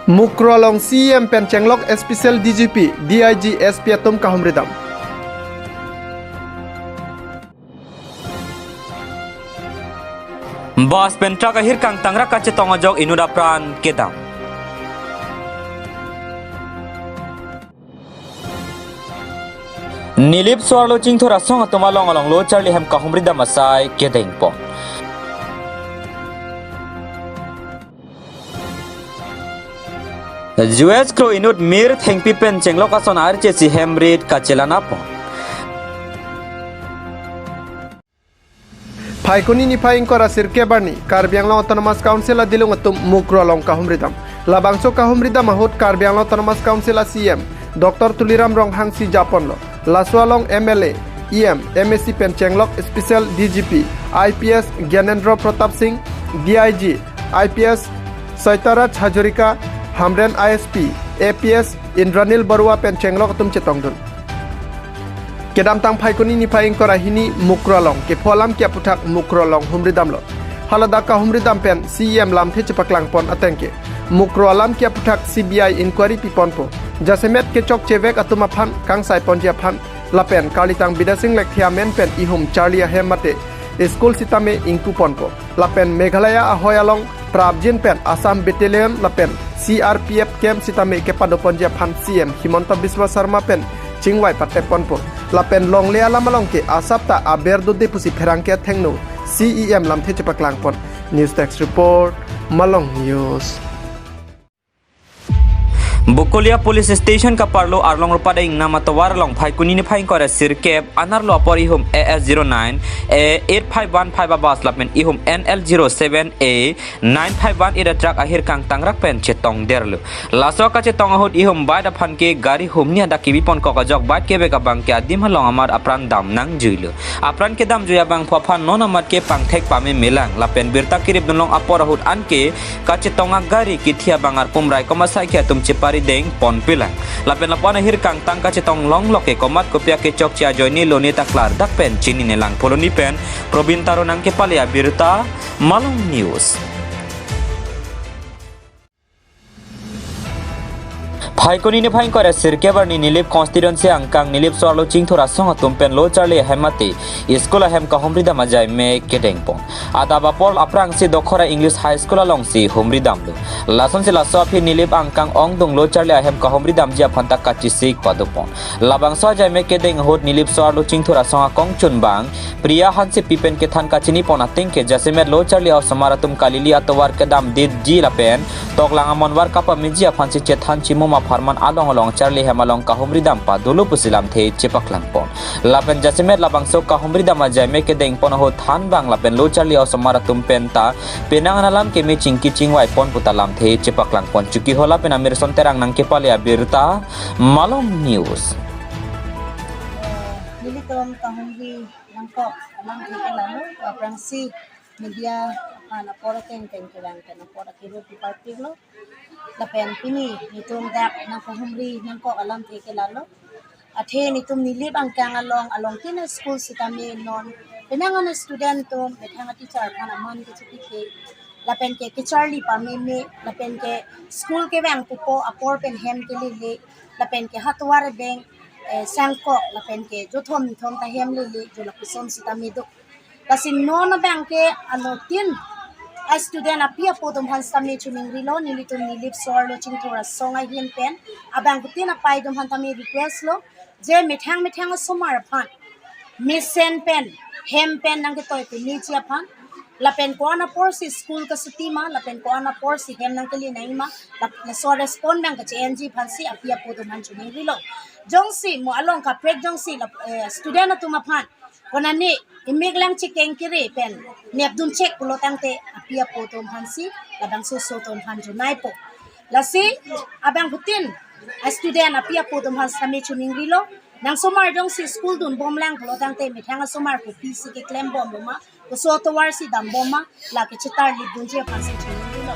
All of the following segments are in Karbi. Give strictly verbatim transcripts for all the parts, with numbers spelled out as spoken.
Mukroalong C E M pen chenglok Special D G P, D I G, S P atum kahumridam. Bus pen truck ahirkang tangrak kachetong ajok inut apran kedam. Nilip so-arlo chingthur asong atum along along lo charli ahem kahumridam asai kedengpon. Juez kro inut mir thengpi pen chenglok ason archesi hem rit kachelanapon. Phaikuni niphai ingkoi ra sirkep arni, Karbi Anglong Autonomous Council adilung atum Mukroalong kahumridam. Labangso kahumridam ahut Karbi Anglong Autonomous Council a C E M, Doctor Tuliram Ronghang si japonlo. Laso along M L A, E M, M A C pen chenglok Special D G P, I P S Gyanendra Pratap Singh, D I G, I P S Saitaraj Hazarika, Hamren I S P, A P S Indranil Barua pen chenglok atum chetongdun. Kedamtang Phaikuni niphai ingkoi ra hini Mukroalong, kepho alam ke aphuthak Mukroalong humridamlo. Haladak kahumridam pen C E M lamthe chepaklangpon ateng ke Mukroalong ke aphuthak C B I inquiry piponpo. Jasemet kechokchevek atum aphan kangsaiponji aphan lapen karlitang Bidya Sing Lekthe amen pen ihum charli ahem mate school sitame ingpuponpo. Lapen Meghalaya ahoi along prapjin pen Assam Battalion lapen C R P F camp sitame kepadoponji aphan C E M Himanta Biswa Sarma pen chingvai patepponpo. Lapen longle alam along ke asap ta aber dode pusi pherangke athengno C E M lamthe chepaklangpon. News Desk Report, Malong News. Bokolia Police Station kaparlo Arlong Rupadeng Ingna atovar along Phaikuni niphai ingkoi ra sirkep anerlo apor ihum A S zero nine A eight five one five a bus lapen ihum N L zero seven A nine five one eight a truck ahirkang tangrak pen chetongderlo. Laso kachetong ahut ihum bike aphan ke gari humni adak kebiponkok ajok bike kevek abang ke adim along amat apran dam nangjuilo. Apran kedamjui abangphu aphan non amat ke pangthek pamemelang lapen birta keripdunlong apor ahut anke kachetong agari kithi abang arpum raikom asai ke atum cheparidengponpelang. Lapen lapu-an ahirkang tang kachetong longlok ke komat kopi akechokche ajoine lone ta klardak pen chininelang. Phuloni pen Probin Taro nangkepale abirta, Malong News. Phaikuni niphai ingkoi ra sirkep arni Nilip constituency angkang Nilip so-arlo chingthur asong atum pen lo charli ahem mate school ahem kahumridam ajaime kedengpon. Adap apor aphrangsi Dokhora English High School alongsi humridamlo. Lasonsi laso aphi Nilip angkang ongdung lo charli ahem kahumridamji aphan ta kachesik padopon. Labangso ajaime kedeng ahut Nilip so-arlo chingthur asong akongchunbang Priya Hansepi pen kethan kachinipon ateng ke jasemet lo charli osomar atum kalili atovar kedamdetji lapen toklang amonvar kapameji aphansi chethan chimum apharman along along charli ahem along kahumridam padolo pusi lamthe chepaklangpon. Lapen jasemet labangso kahumridam ajaime kedengpon ahut thanbang lapen lo charli osomar atum pen ta penang an alam keme chingki chingvaipon puta lamthe chepaklangpon. Chokihola pen Amirson Terang nangkepale abirta, Malong News. Nelitum kahumri nangkok alamthe ke lalo, aphrangsi media aphan apor ateng teng kevang pen apor akiro piparpiklo. Lapen pini nelitum dak nangkahumri nangkok alamthe ke lalo. Athe nelitum Nilip angkang along alongtin a-school sitame non penang an student atum methang a-teacher aphan aman kachepike lapen ke kecharli pameme lapen ke school kevang pupo apor pen hem kelele lapen ke hatovar abeng, eh, sangkok lapen ke jothom nithom ta hem lele jo lapuson sitame do. Lasi non abang ke alongtin a-student api apo atum aphan sitame choningrilo, nelitum Nilip so-arlo chingthur asong ahin pen abangphutin apai atum aphan tame request lo je methang methang asomar aphan mesen pen hem pen nangketoi pemeji aphan lapen ko-an aporsi school kasuti ma lapen ko-an aporsi hem nangkele nangji ma lap-, laso respond abang kache-enji aphansi api apo atum aphan choningrilo. Jongsi mo along kaprek jongsi lap-, eh, student atum aphan konane imik lang chekeng kere pen nepdun chek pulo tangte api apo atum aphansi labangso aso atum aphan chonaipo. Lasi abangphutin a-student api apo atum aphan sitame choningrilo, nang somar jongsi school dunbomlang pulo tangte methang asomar kopisi keklembomlo ma, koso atovarsi dambom ma, lake chetarlipdunji aphansi choningrilo.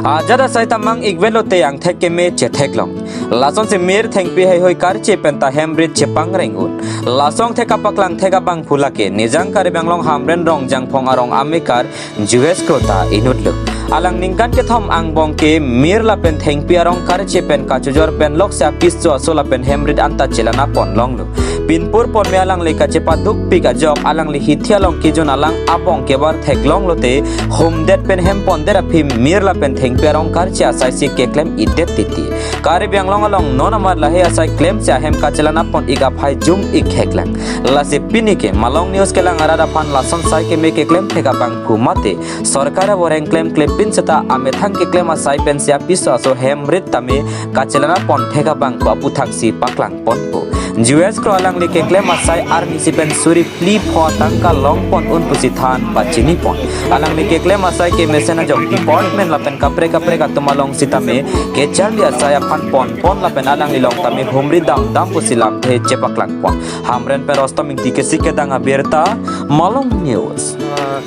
Ajat asai ta mang-ik velo te angthek keme chetheklong. Lasonsi mir thengpi heihui karche penta hem rit chepangreng un. Laso angthek kapaklang thek abangphu lake Nijang Karbi Anglong Hamren Rongjangphong arong amekar Juez Kro ta inutlo. Alang ningkan kethom angbong ke mir lapen thengpi arong karche pen kachojor pen loksi apiso aso lapen hem rit anta chelang pon longlo. Pinpur ponme alangli kachepadukpik ajok alangli hithi along kejun alang abong kebar theklong lote humdet pen hem pondet aphi mir lapen thengpi arong karche asaisi keklem idet titi. Karbi Anglong along non amat lahei asai klemsi ahem kachelang pon ik aphai jum ik heklang. Lasi pini ke Malong News kelang arat aphan lason sai keme keklem thek abangphu mate sorkar avoreng klemklem pin seta amethang keklem asai pensi apiso aso hem rit tame kachelang pon thek abangphu aputhaksi paklang ponpo. Juez Kro alangli keklem asai arnisi pen suri phli pho tangka long pon un pusi than pachini pon. Alangli keklem asai kemesen ajok department lapen kaprek kaprek atum along sitame kecharli asai aphan pon pon lapen alangli long tame humri damdam pusi lamthe chepaklang pon. Hamren pen Rostom Ingti kesi kedang abirta, Malong News. Ah,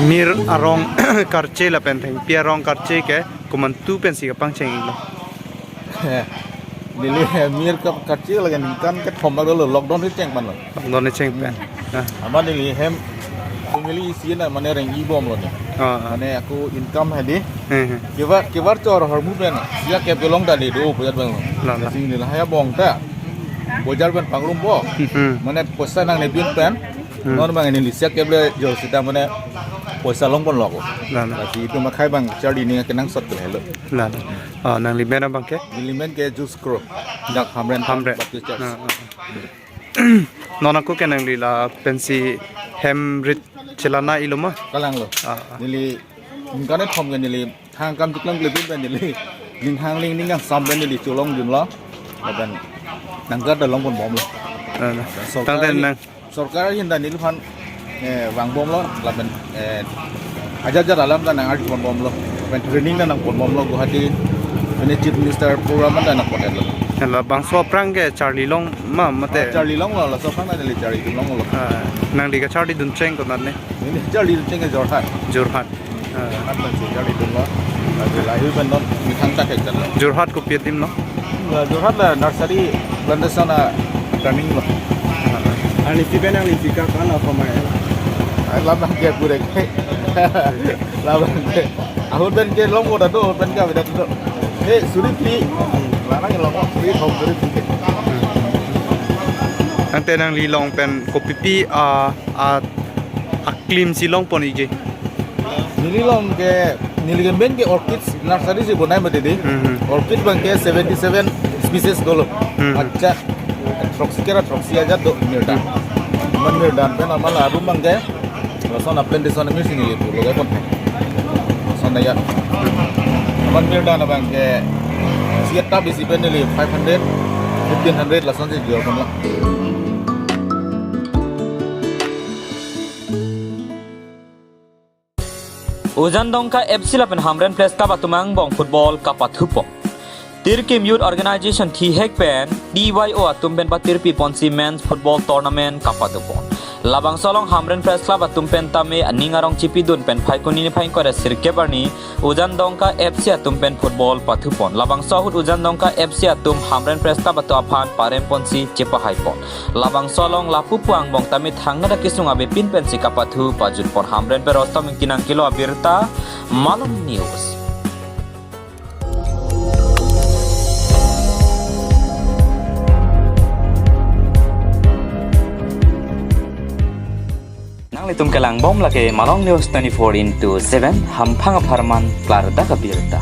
mir arong karche lapen thengpi arong karche ke komantu pensi kapangcheng iklo? Neli mir ka karche lake ningkan kethom bak dolo, lockdown si cheng pan lo. Lockdown si cheng pen. Ah. Amat neli hem family isi na mane reng-i bomlo ne. Ah, ah. Mane ako income hedi. Hmm, hmm. Kebar kebar chor hormu pen. Sia ke pelong dali do bojar bang. La, la. Sing neli lahai abong ta. Bojar pen pangrum bo. Hmm. Mane poisa nangne bin pen. Hmm. Non bang neli sia ke ble jor sita mane poisa long pon loko. La, la. Lasi itum akhai bang charli ning kenangsot ke helo. La, la. Ah, nangli men abang ke? Neli men ke Juez Kro. Dak Hamren. Hamren. Baptist Church. Ah, ah. Non ako ke nangli lapensi hem rit chelang iklo ma? Kalang lo. Ah, ah. Neli ningkan kethom ke neli thang kam chiklang klepin pen neli ning hang ling ning kangsam pen neli cholong junlo. Lapen nangkat dalong pon bomlo. Ah, ah. Sorkar Tangte ahin nang sorkar ahin ta neliphan, eh, vang bomlo, lapen, eh, ajat ajat alam ta nang arju pon bomlo, lapen training ta nang pon bomlo, Guwahati, mane Chief Minister program ta nang pon etlo. Labangso aphrang ke charli long ma mate? Ah, charli longlo, laso aphrang ta neli charli longlo. Ah, nangli kacharli dun cheng konat ne? Neli charli dun cheng ke Jorhat. Jorhat. Ah. Jorhat pensi charli dunlo. Lasi lahei pen non methang ta kekdetlo. Jorhat kopi adim lo? La Jorhat la nursery plantation a turning lo. Ah. Arnisi pen nangli sika kan lo pamai? Ai labang ke pure ke. Labang ke. Ahut pen ke long ko ta do, ahut pen ke avedet do. He, suri phli. Lana ke long ko, suri thom suri phli ke. Tangte nangli long pen kopipi a, a aklim si long pon ikji? Neli long ke, neli ke men ke orchids nursery si bonai mati di. Hmm, hmm. Orchid bang ke seventy seven species dolo. Hmm, hmm. Accha, throksi kera throksi ajat do mirdan. Hmm. Amat mirdan pen amat la arum bang ke, lason a plantation mir si neli pu logai pon. Lason ya. Amat mirdan bang ke, siat ta bisi pen neli five hundred, fifteen hundred lason si jual pon lo. Ujan Dongka F C lapen Hamren Press Club atum angbong football kapathu pon. Tirkim Youth Organization thihek pen T Y O atum pen patirpi ponsi men's football tournament kapado pon. Labangso along Hamren Press Club atum pen tame aning arong chipidun pen Phaikuni niphai ingkoi ra sirkep arni Ujan Dongka F C atum pen football pathu pon. Labangso ahut Ujan Dongka F C atum Hamren Press Club atum aphan parem ponsi chepahai pon. Labangso along lapu pu angbong tame thangnat akesung avepin pensi kapathu pajut pon. Hamren pen Rostom Ingti nangkelo abirta, Malong News. Nanglitum kelang bom lake Malong News twenty-four into seven, hamphang apharman klardak abirta.